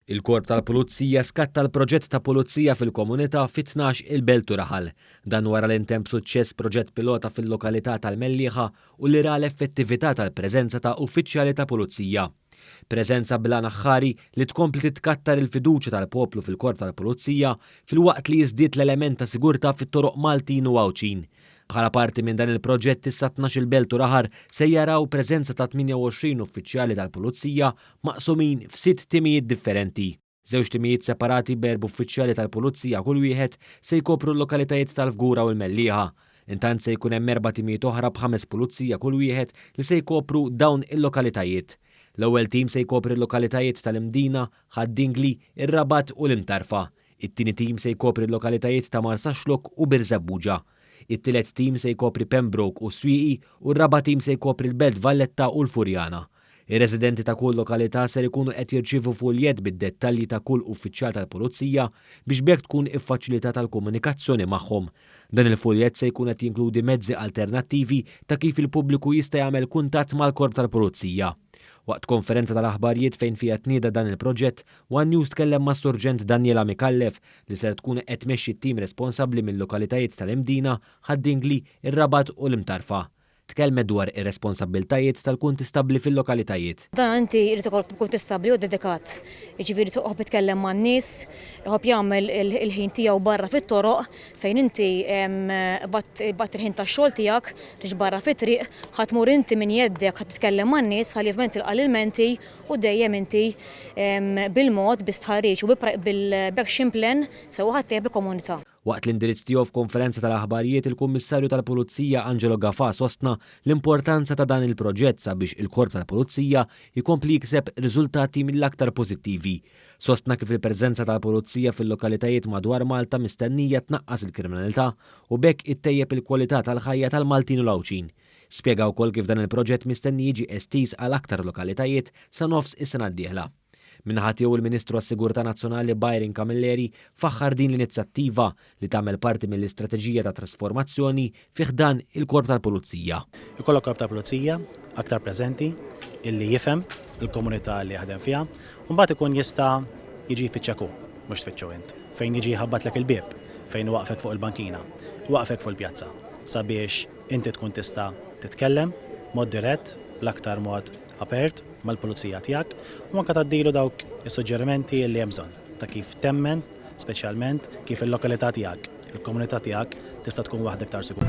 Il-Korp tal-Pulizija skatta l-proġett ta' Pulizija fil-Komunità fi 12 il-belt u raħal. Dan wara li ntemm b'suċċess proġett pilota fil-lokalità tal-Mellieħa u li ra l-effettività tal-preżenza ta' uffiċjali ta' pulizija. Preżenza bl-għan aħħari li tkompli titkattar il-fiduċja tal-poplu fil-Korp tal-Pulizija filwaqt li jiżdied l-element ta' sigurtà fit-toroq Maltin u Għawdxin. Bħala parti minn dan il-proġett issa 12-il belt u raħar se jaraw preżenza ta' 28 uffiċjali tal-Pulizija maqsumin f'sitt timijiet differenti. Żewġ timijiet separati b'erba' uffiċjali tal-Pulizija kull wieħed se jkopru l-lokalitajiet tal-Fgura u l-Mellieħa. Intant se jkun hemm erba' timijiet oħra b'ħames pulizija kull wieħed li se jkopru dawn il-lokalitajiet. L-ewwel tim se jkopri l-lokalitajiet tal-Imdina, Ħad-Dingli, ir-Rabat u l-Imtarfa. It-tieni tim se jkopri l-lokalitajiet ta' Marsaxlokk u Birżebbuġa. It-tielet tim se jkopri Pembroke u s-Swieqi u r-raba' tim se jkopri l-Belt Valletta u l-Furjana. Ir-residenti ta' kull lokalità ser ikunu qed jirċievu fuljett bid-dettalji ta' kull uffiċjal tal-Pulizija biex b'hekk tkun iffaċilitata l-komunikazzjoni magħhom. Dan il-fuljett se jkun qed jinkludi mezzi alternattivi ta' kif il-pubbliku jista' jagħmel kuntatt mal-Korp tal-Pulizija. Waqt konferenza tal-aħbarijiet fejn fiha tnieda dan il-proġett, One News tkellem mas-Surġent Daniela Micallef li ser tkun qed tmexxi t-tim responsabbli mil-lokalitajiet tal-Imdina, Ħad-Dingli, ir-Rabat u l-Imtarfa. Tkellmet dwar ir-responsabbiltajiet tal-kuntistabbli fil-lokalitajiet. Dan inti jrid ikollok kuntistabbli hu dedikat. Jiġifieri iħobb jitkellem man-nies, iħobb jagħmel il-ħin tiegħu barra fit-toroq fejn inti qbadt il-ħin tax-xogħol tiegħek, tmix barra fit-triq, ħa tmur inti minn jeddek ħa titkellem man-nies ħalli ovvjament tilqa' l-ilmenti u dejjem inti bil-mod, bi stħarriġ u b'action plan sewwa ħa ttejjeb il-komunità. Waqt l-indirizz tiegħu f'konferenza tal-aħbarijiet, il-Kummissarju tal-Pulizija Angelo Gafà sostna l-importanza ta' dan il-proġett sabiex il-Korp tal-Pulizija jkompli jikseb riżultati mill-aktar pożittivi. Sostna kif il-preżenza tal-Pulizija fil-lokalitajiet madwar Malta mistennija tnaqqas il-kriminalità u b'hekk ittejjeb il-kwalità tal-ħajja tal-Maltin u l-Għawdxin. Spjega wkoll kif dan il-proġett mistenni jiġi estiż għal aktar lokalitajiet sa nofs is-sena d-dieħla. Min-naħa tiegħu il-Ministru għas-Sigurtà Nazzjonali Byron Camilleri faħħar din l-inizjattiva li tagħmel parti mill-istrateġija ta' trasformazzjoni fi ħdan il-Korp tal-Pulizija. Ikollok Korp tal-Pulizija aktar preżenti illi jifhem il-komunità li jaħdem fiha u mbagħad ikun jista' jiġi jfittxek hu, mhux tfittxu int. Fejn jiġi jħabbatlek il-bieb, fejn iwaqqfek fuq il-bankina, iwaqqfek fuq il-pjazza sabiex inti tkun tista' titkellem b'mod dirett, bl-aktar mod apert mal-pulizija tiegħek u anke tgħaddilu dawk is-suġġerimenti li hemm bżonn ta' kif temmen speċjalment kif il-lokalità tiegħek, il-komunità tiegħek tista' tkun waħda iktar sigura.